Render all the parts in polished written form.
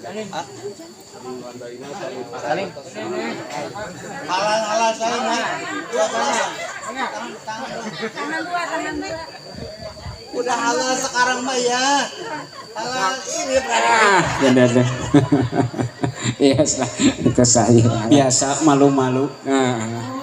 Salim. Halal halal salim ya. Dua tangan. Tangan dua, tangan dua. Udah halal sekarang mah ya. Halal ini. Ah, benar deh. Iya, itu saya. Biasa malu-malu. Nah.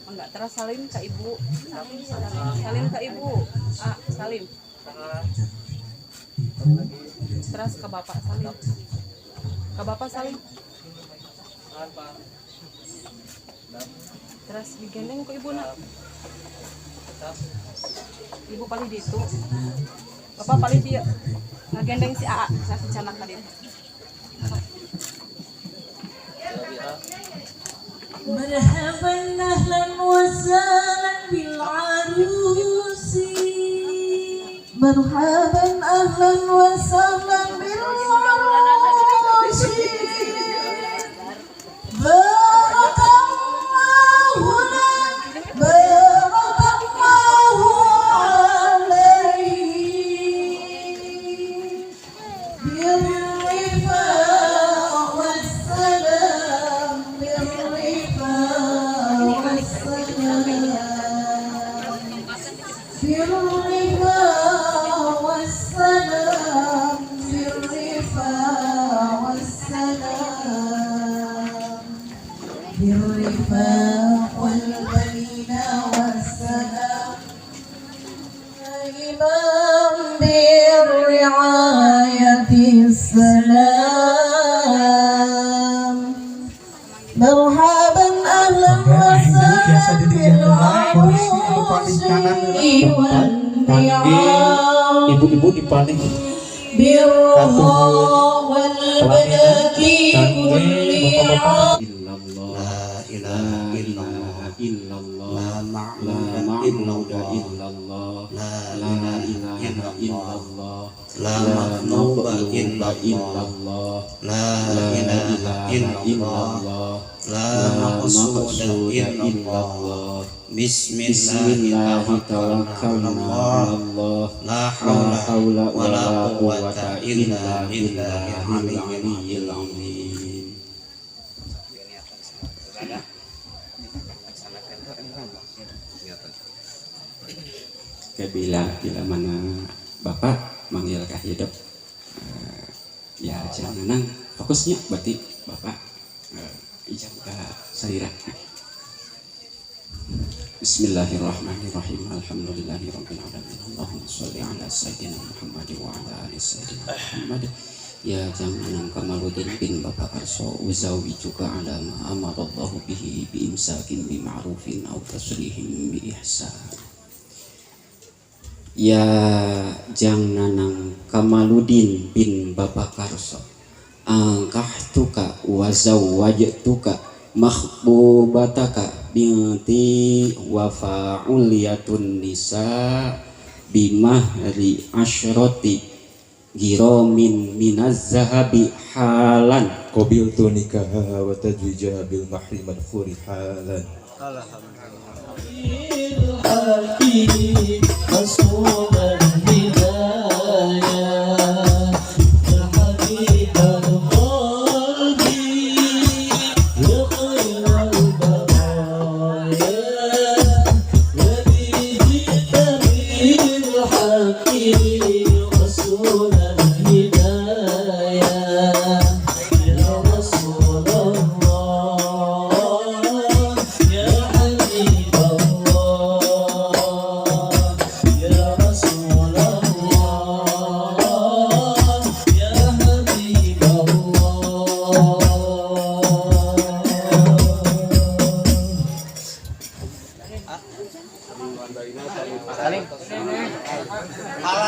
Enggak terus salim ke ibu. Salim ke ibu. Ah, salim. Terus ke bapak salim. Ke bapak salim. Terus digendeng ke ibu nak. Ibu paling di itu. Bapak paling dia. Ngagendeng si AA, saya canak tadi. مرحبا أهلا وسهلا بالعروس مرحبا أهلا وسهلا بالعروس بارك الله لك بارك الله عليك بالرفاق والسلام بالرفاق والسلام بالرفاق والسلام بالرفاق والسلام بالرفاق والبنين والسلام إمام بالرعاية السلام مرحبا أهلا Mangga ibu biasa وسهلا duduk yang tengah, posisi anu paling kanan بالعروس kangge والنعم ibu-ibu di paling بالرضا والبنات kangge كل bapak-bapak. Illallah. La ilaha illallah. Illallah. La La ma'budu ma'budu illallah. illallah. La La ilaha ilaha illallah. illallah. La La matluba matluba illallah. illallah. La La ilaha ilaha illallah. illallah. La La maqsuda maqsuda illallah. illallah. Bismillahirrahmanirrahim. Bismillahirrahmanirrahim. Allah. La La haula haula wa wa la la quwwata quwwata illa illa billahil billahil aliyyil aliyyil azim. Oke, bila bila mana bapak manggil ke hidup, ya jangan nang fokusnya berarti bapak ijab ke salira. Bismillahirrahmanirrahim. Alhamdulillahirabbil alamin. Allahumma shalli ala sayyidina Muhammad wa ala ali sayyidina Muhammad. Ya jangan Kamaluddin bin Bapak Karso uzawijuka ala ma amarallahu bihi bi imsakin bi ma'rufin aw tasrihin bi ihsan. Ya jangan Kamaluddin bin Bapak Karso angkahtuka wa zawwajtuka mahbubataka binti wa fa'uliyatun nisa bimahri asyrati giromin minaz zahabi halan. Qabiltu nikahaha wa tazwijaha bil mahri madkhuri halan.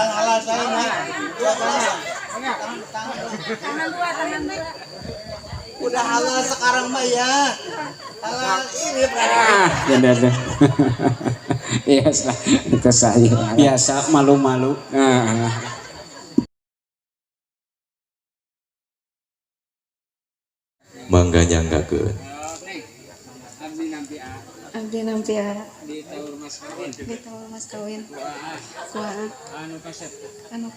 Lain halal saya mah. Dua tangan. Tangan, tangan. Tangan dua, tangan dua. Udah halal sekarang mah ya. Halal ini berarti. Ah, ya udah. Biasa, itu saya. Biasa malu-malu. Ah. Mangga nyanggakeun. Abdi nampi ya. Di taur mas kawin. Kuah. Anu.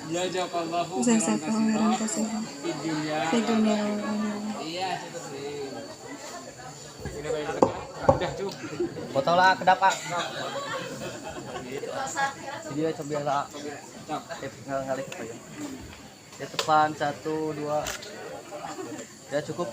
Jazakallahu khairan katsiran. Fi dunya wal akhirah. Foto lah kedap ah. Dia coba lah. Ngalih apa ya? Ya depan 1 2. Ya cukup.